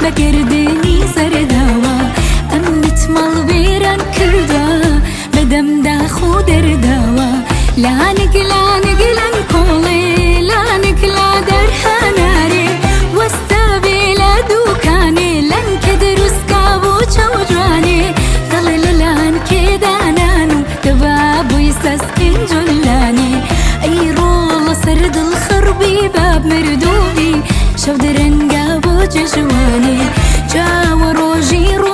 بە گردنی زەرداوە ئەمنت ماڵ وێران کردووە بەدەم داخ و دەرداوە لانک لانک لەن کۆڵێ لانک لا دەرهەنارێ وەستا بێ لە دوکانێ لەنکە دروستکا بۆ چاو جوانێ دەڵێ لە لانکێ دانان و دەبا بۆی سەسکن جۆلانێ ئەی ڕۆڵە سەر دڵ خڕبی باب مردووبی شەو درەنگا بۆ جەژوانێ چاوە ڕۆژی ڕۆ.